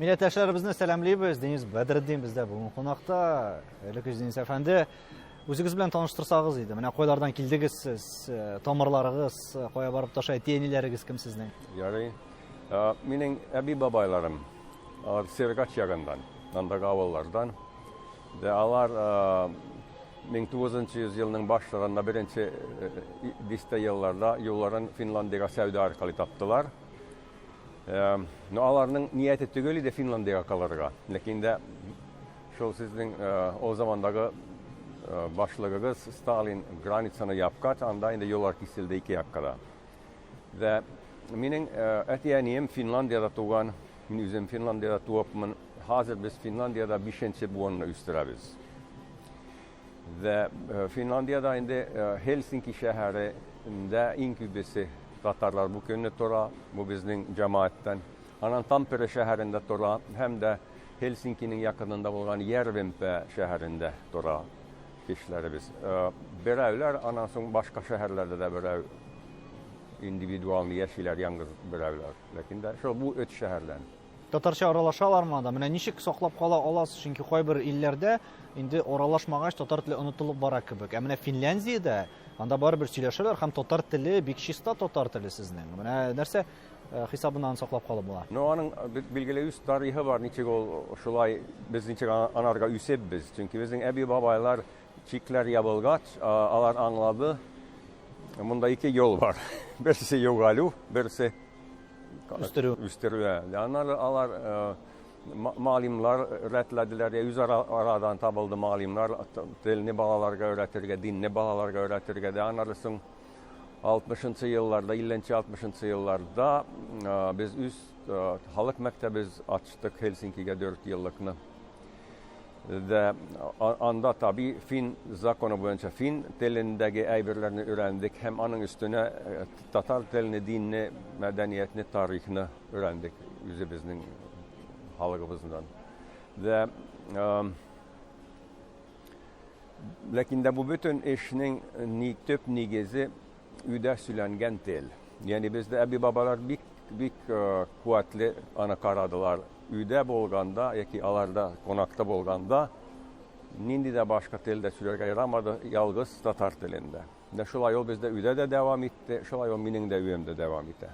Милләттәшләребезне сәламлибез. Денис Бәдретдин бездә бүген кунакта. Элеккеч Денис әфәнде, үзегез белән таныштырсагыз иде. Менә кайлардан килдегез сез, тамырларыгыз кая барып таша, әти-әниләрегез кем сезнең? Ярый. Минем әби-бабайларым алар Сергач ягыннан, андагы авыллардан. Дә алар 1900 елның башларында беренче дистә елларда юлларын Финляндиягә сәүдә аркылы таптылар. Но аларның нияте түгел иде Финляндиягә калырга. Ләкин дә шул сезнең ул замандагы башлыгыгыз Сталин границаны япкач, анда инде юллар киселде ике якка да. Вә минем әти-әнием Финляндиядә туган, мин үзем Финляндиядә туыпмын. Хәзер без Финляндиядә бишенче буынны үстерәбез. Вә Финляндиядә инде Хельсинки шәһәрендә иң күбесе татарлар бу көнне тора, бу безнең җәмәгатьтән. Аннан Тампере шәһәрендә тора һәм дә Хельсинкиның якынында булган Ярвенпә шәһәрендә тора кешеләребез. Берәүләр аннан соң башка шәһәрләрдә дә берәү индивидуалны яшиләр, яңгыз берәүләр. Ләкин дә шул бу өч шәһәрдән. Татарча аралашалармы анда? Менә ничек саклап кала аласыз? Чөнки кайбер илләрдә инде аралашмагач татар теле онытылып бара кебек. Ә менә Финляндиядә анда барыбер сөйләшәләр һәм татар теле бик чиста татар теле сезнең. Менә нәрсә хисабыннан саклап калып була? Ну, аның билгеле үз тарихы бар, ничек ул шулай без ничек анарга үсепбез. Чөнки безнең әби-бабайлар чикләр ябылгач, алар аңлады, монда ике юл бар. Берсе югалу, берсе үстерү. Үстерү. Аннары алар малимлар рәтләделәр, үз арадан табылды малимлар, телне балаларга өйрәтергә, динне балаларга өйрәтергә дә. Аннары соң 60 елларда, 50-60 елларда без үз халык мәктәбез ачтык Хельсинкигә 4 еллыкны. Дә анда таби фин законы буенча фин телендәге әйберләрне өйрәндек һәм аның өстенә татар телне, динне, мәдәниятне, тарихны өйрәндек үзебезнең халыгыбыздан. Дә ләкин дә бу бөтен эшнең ни төп нигезе өйдә сөйләнгән тел. Ягъни бездә әби-бабалар бик бик куәтле аны карадылар. Өйдә булганда яки аларда кунакта булганда нинди дә башка телдә сөйләргә ярамады, ялгыз татар телендә. Менә шулай ул бездә өйдә дә дәвам итте, шулай ул минем дә өемдә дәвам итә.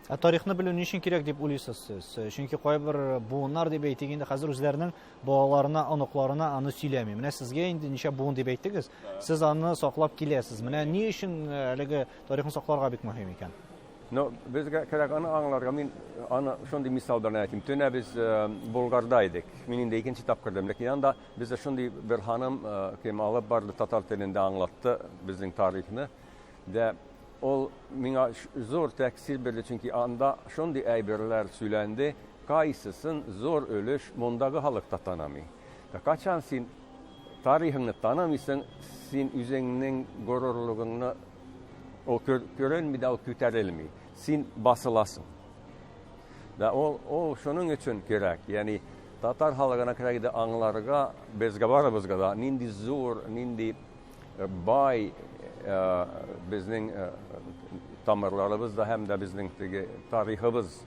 Ә тарихны белү ни өчен кирәк дип уйлыйсыз сез? Чөнки кайбер буыннар дип әйтик инде хәзер үзләренең балаларына, оныкларына аны сөйләми. Менә сезгә инде ничә буын дип әйттегез, сез аны саклап киләсез. Менә ни өчен әлеге тарихны сакларга бик мөһим икән? Но безгә кирәк аны аңларга. Мин аны шундый мисал белән әйтим. Төнә без Болгарда идек. Мин инде икенче тапкыр идем. Ләкин анда бездә шундый бер ханым кем алып барды, татар телендә аңлатты безнең тарихны. Дә ул миңа зур тәэсир бирде, чөнки анда шундый әйберләр сөйләнде, кайсысын зур өлеш мондагы халык та танымый. Ә качан син тарихыңны танымыйсың, син үзеңнең горурлыгыңны Ул күренми дә, ул күтәрелми. Син басыласың. Да ул, ул шуның өчен кирәк. Ягъни татар халыгына кирәк иде аңларга, безгә барыбызга да нинди зур, нинди бай безнең тамырларыбыз да һәм дә безнең теге тарихыбыз.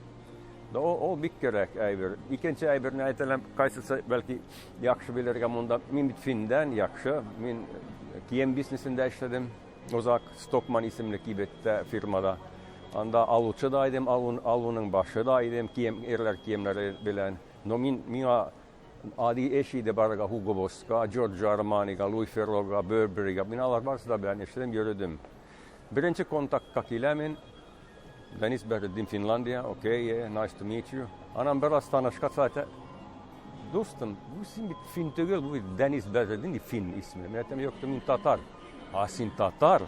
Да ул, ул бик кирәк әйбер. Икенче әйберне әйтәләм, кайсысы бәлки яхшы белергә монда. Мин бит финдән яхшы. Мин кием бизнесендә эшләдем. Озак Стокман исемле кибеттә, фирмада. Анда алучы да идем, алуның башы да идем, кием, ирләр киемнәре белән. Но мин, миңа ади эш иде барырга Hugo Bossка, Giorgio Armaniга, Louis Ferroga, Burberryга. Мин алар барысы да белән эшләдем, йөрдем. Беренче контактка киләм мин. Денис Бәдретдин, Финляндия, окей, yeah, nice to meet you. Анан бераз танышкач әйтә, дустым, бу син бит фин түгел, бу бит Денис Бәдретдин дип фин исеме. Мин әйтәм, юк, мин татар. А син татар?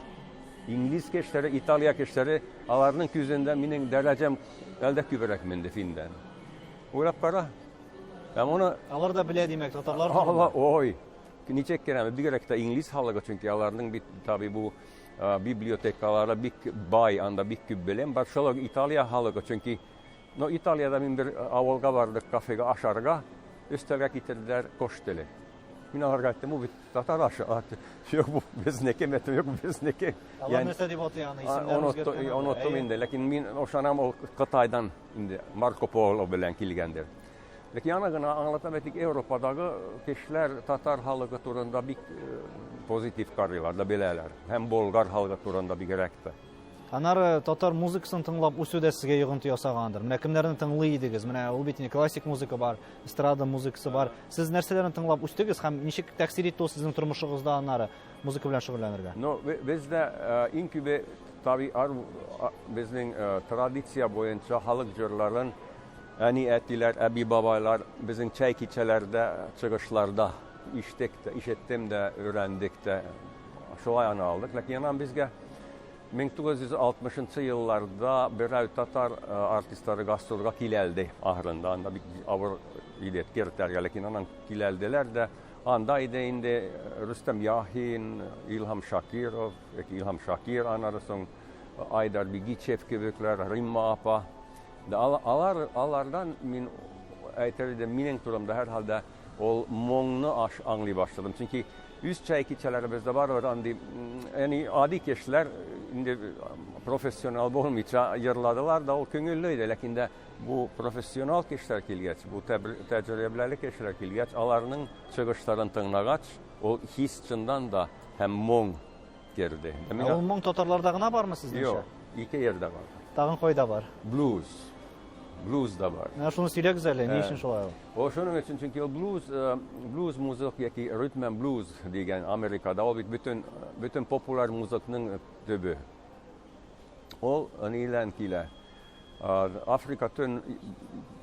Инглиз кешеләре, Италия кешеләре, аларның күзендә минем дәрәҗәм әлдә күбрәк менде финдән. Уйлап кара. Һәм моны Алар да белә, димәк, татарлар. Алла, ой, ничек кенә, бигрәк тә инглиз халыгы, чөнки аларның бит таби бу библиотекалары бик бай, анда бик күп белем бар. Шул ук Италия халыгы, чөнки но Италиядә мин бер авылга бардык кафега ашарга, өстәлгә китерделәр кош теле. Мин аларга әйттем, бу бит татар ашы. Юк, бу безнеке, мин әйттем, юк, безнеке. Алар нәрсә дип атый аны, исемнәрен үзгәрткән? Оныттым инде, ләкин мин ышанам, ул Кытайдан инде Марко Поло белән килгәндер. Ләкин аны гына аңлатам, әйтик, Европадагы кешеләр татар халкы турында бик позитив карыйлар да беләләр. Һәм болгар халкы турында бигрәк тә. Аннары татар музыкасын тыңлап үсү дә сезгә йогынты ясагандыр. Менә кемнәрне тыңлый идегез? Менә ул бит инде классик музыка бар, эстрада музыкасы бар. Сез нәрсәләрне тыңлап үстегез һәм ничек тәэсир итте ул сезнең тормышыгызда аннары музыка белән шөгыльләнергә? Ну, бездә иң күбе таби безнең традиция буенча халык җырларын әни, әтиләр, әби, бабайлар безнең чәй кичәләрдә, чыгышларда ишеттек тә, ишеттем дә, өйрәндек тә. Шулай аны алдык. Ләкин аннан безгә 1960 нчы елларда берәү татар артистлары гастрольгә киләлде ахырында. Анда бик авыр иде кертәргә, ләкин аннан киләлделәр дә. Анда иде инде Рөстәм Яхин, Илһам Шакиров, яки Илһам Шакир, аннары соң Айдар Бигичев кебекләр, Римма апа. Алар, алардан мин әйтер идем, минем турымда һәрхәлдә ул моңны аңлый башладым. Чөнки үз чәй кичәләребездә барыбер андый, яни ади кешеләр инде профессионал булмыйча йырладылар да, ул күңелле иде. Ләкин дә бу профессионал кешеләр килгәч, бу тәҗрибәле кешеләр килгәч, аларның чыгышларын тыңлагач, ул хис чыннан да һәм моң керде. Ә ул моң татарларда гына бармы сезнеңчә? Юк, ике йирдә бар. Тагын кайда бар? Блюз. Блюз да бар. Менә шуны сөйләгез әле, ни өчен шулай ул? О, шуның өчен, чөнки ул блюз, блюз музык яки ритм and блюз дигән Америкада ул бит бөтен, бөтен популяр музыкның төбе. Ул нилән килә? Африка төн,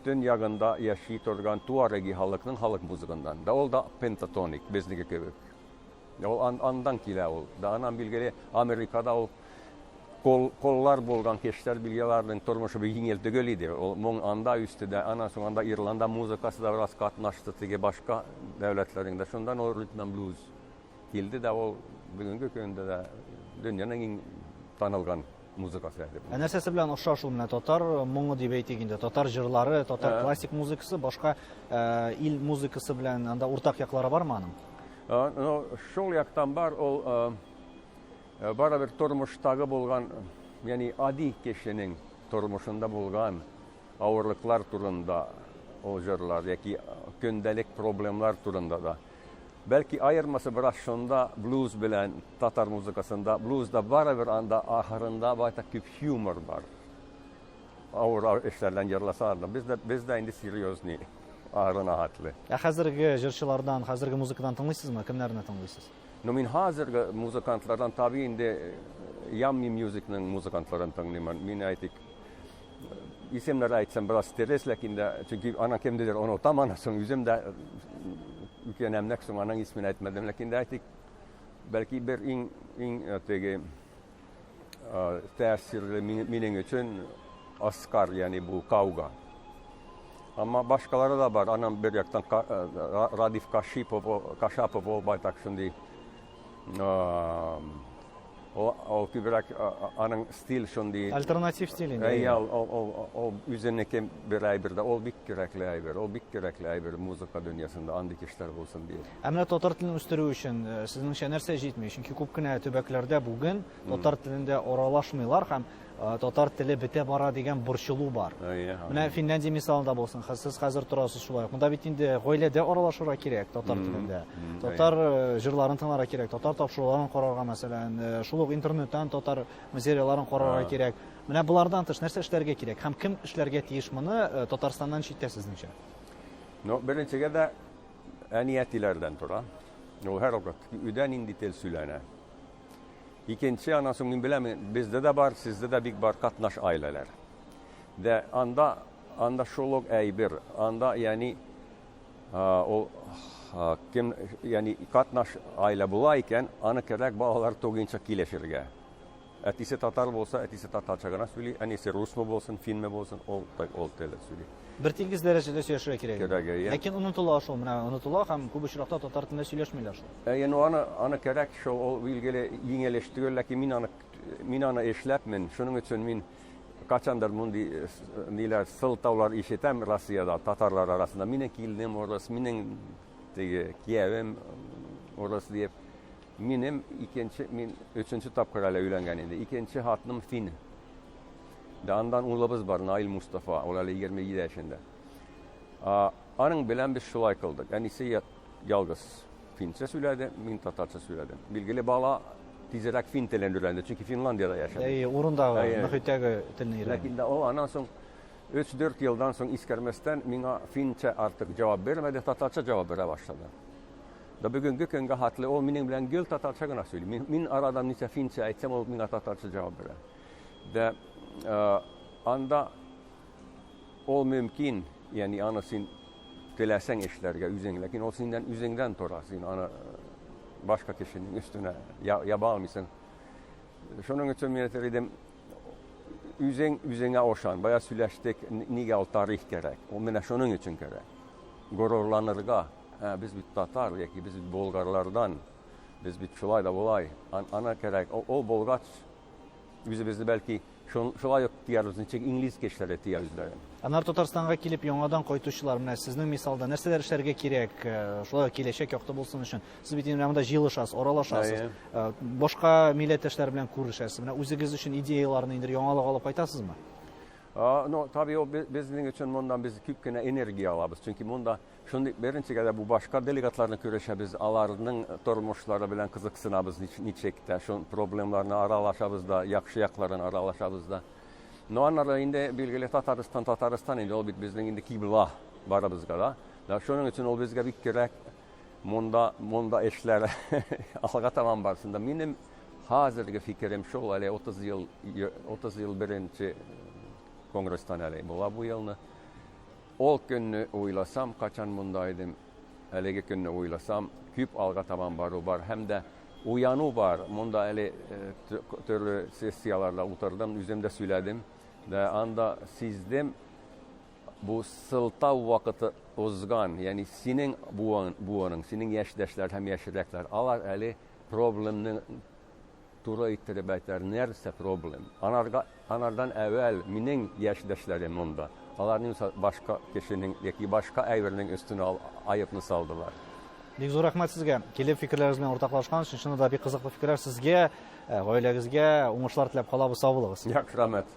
төньягында яши торган туареги халыкның халык музыгыннан. Да ул да пентатоник, безнеке кебек. Ул андан килә ул. Да анан билгеле Америкада ул кол, коллар булган кешеләр билгеләрнең тормышы бик җиңел түгел иде. Ул моң анда үсте дә, аннан соң анда Ирланда музыкасы да бераз катнашты теге башка дәүләтләрнең дә. Шундан ул ритм and блюз килде дә ул бүгенге көндә дә дөньяның иң танылган музыкасы әле. Ә нәрсәсе белән охшаш ул менә татар моңы дип әйтик инде, татар җырлары, татар классик музыкасы башка ил музыкасы белән анда уртак яклары бармы аның? Ну, шул яктан бар, ул барыбер тормыштагы булган, ягъни ади кешенең тормышында булган авырлыклар турында ул җырлар яки көндәлек проблемалар турында да. Бәлки аермасы бераз шунда блюз белән татар музыкасында, блюзда барыбер анда ахырында байтак күп юмор бар. Авыр эшләрдән җырласалар да, бездә, бездә инде серьезный ахырына хәтле. Ә хәзерге җырчылардан, хәзерге музыкадан тыңлыйсызмы? Кемнәрне тыңлыйсыз? Ну, мин хәзерге музыкантлардан табигый инде Yummy Musicның музыкантларын тыңлыйм. Мин әйтик, исемнәр әйтсәм бераз стресс, ләкин дә, чөнки ана кемдедер онытам, аннан соң үзем дә үкенәм, соң аның исемен әйтмәдем, ләкин дә әйтик, бәлки бер иң иң теге тәэсирле минем өчен Оскар, ягъни бу Кауга. Әмма башкалары да бар. Аннан бер яктан Радиф Кашипов, Кашапов ул байтак шундый ул күбрәк аның стиль шундый. Альтернатив стиль инде. Әйе, ул үзенеке бер әйбер дә, ул бик кирәкле әйбер, ул бик кирәкле әйбер музыка дөньясында андый кешеләр булсын диеп. Ә менә татар телен үстерү өчен сезнеңчә нәрсә җитми? Чөнки күп кенә төбәкләрдә бүген татар телендә аралашмыйлар һәм татар теле бетә бара дигән борчылу бар. Менә Финляндия мисалында булсын, сез хәзер торасыз шулай. Монда бит инде гаиләдә аралашырга кирәк татар телендә. Татар җырларын тыңларга кирәк, татар тапшыруларын карарга, мәсәлән, шул ук интернеттан татар материалларын карарга кирәк. Менә болардан тыш нәрсә эшләргә кирәк һәм кем эшләргә тиеш моны Татарстаннан читтә сезнеңчә? Ну, беренчегә дә әни әтиләрдән тора. Ул һәрвакыт өйдә нинди тел сөйләнә. Икенче, аннан соң мин беләм, бездә дә бар, сездә дә бик бар катнаш гаиләләр. Дә анда анда шул ук әйбер, анда ягъни ул кем ягъни катнаш гаилә була икән, аны кирәк балалар тугынча килешергә. Әтисе татар булса, әтисе татарча гына сөйли, әнисе русмы булсын, финме булсын, ул ул телдә сөйли. Бер тигез дәрәҗәдә сөйләшергә кирәк. Кирәк, әйе. Ләкин онытыла шул, менә онытыла һәм күп очракта татар телендә сөйләшмиләр шул. Әйе, ну аны аны кирәк шул, ул билгеле җиңел эш түгел, ләкин мин аны эшләпмен. Шуның өчен мин качандыр мондый ниләр сылтаулар ишетәм Россиядә татарлар арасында. Минем киленем урыс, минем теге киявем урыс диеп. Минем икенче, мин өченче тапкыр әле өйләнгән инде. Икенче хатыным фин. Да андан улыбыз бар, Наил Мустафа, ул әле 27 яшендә. Аның белән без шулай кылдык. Әнисе ялгыз финчә сөйләде, мин татарча сөйләдем. Билгеле, бала тизрәк фин телен өйрәнде, чөнки Финландиядә яшәде. Әйе, урындагы, мөхиттәге телне өйрәнде. Ләкин дә ул аннан соң 3-4 елдан соң искәрмәстән миңа финчә артык җавап бирмәде, татарча җавап бирә башлады. Да бүгенге көнгә хәтле ул минем белән гел татарча гына сөйли. Мин, мин арадан ничә финчә әйтсәм, ул миңа татарча җавап бирә. Дә э, анда ул мөмкин, ягъни аны син теләсәң эшләргә үзең, ләкин ул синнән үзеңдән тора. Син аны э, башка кешенең өстенә яба алмыйсың. Шуның өчен мин әйтер идем, үзең үзеңә ошан. Бая сөйләштек, нигә ул тарих кирәк? Ул менә шуның өчен кирәк. Горурланырга, ә, без бит татар яки без бит болгарлардан, без бит шулай да болай. Ана кирәк. Ул булгач, үзебезне бәлки шулай ук диярбез, ничек инглиз кешеләре дия үзләрен. Аннары Татарстанга килеп яңадан кайтучылар, менә сезнең мисалда нәрсәләр эшләргә кирәк, э, шулай ук киләчәк якты булсын өчен? Сез бит инде менә монда җыелышасыз, аралашасыз, э, башка милләттәшләр белән күрешәсез. Менә үзегез өчен идеяләрне инде яңалык алып кайтасызмы? Ну, tabii o безнең өчен моннан без күп кенә энергия алабыз. Чөнки монда шундый беренчегә дә бу башка делегатларны күрешәбез, аларның тормышлары белән кызыксынабыз ничек тә, шул проблемаларны аралашабыз да, яхшы якларын аралашабыз да. Но аннары инде билгеле Татарстан, Татарстан инде ул бит безнең инде кибла барыбызга да. Да, шуның өчен ул безгә бик кирәк. Монда, монда эшләр алга табан барсын да. Минем хәзерге фикерем шул, әле 30 ел, 30 ел беренче конгресстан әле була бу елны. Ул көнне уйласам, качан монда идем, әлеге көнне уйласам, күп алга табан бару бар һәм дә уяну бар. Монда әле төрле сессияләрдә утырдым, үзем дә сөйләдем. Да анда сиздем, Бу сылтау вакыты узган, ягъни синең буын, буының, синең яшьтәшләр һәм яшьрәкләр, алар әле проблемны туры иттереп әйтәләр, нәрсә проблем. Анарга, анардан әүвәл минем яшьтәшләрем монда. Алар нимсә башка кешенең яки башка әйбернең өстенә айыпны салдылар. Бик зур рәхмәт сезгә. Килеп фикерләрегез белән уртаклашкан өчен, чыннан да бик кызыклы фикерләр. Сезгә, э, гаиләгезгә уңышлар теләп калабыз. Сау булыгыз. Яхшы рәхмәт.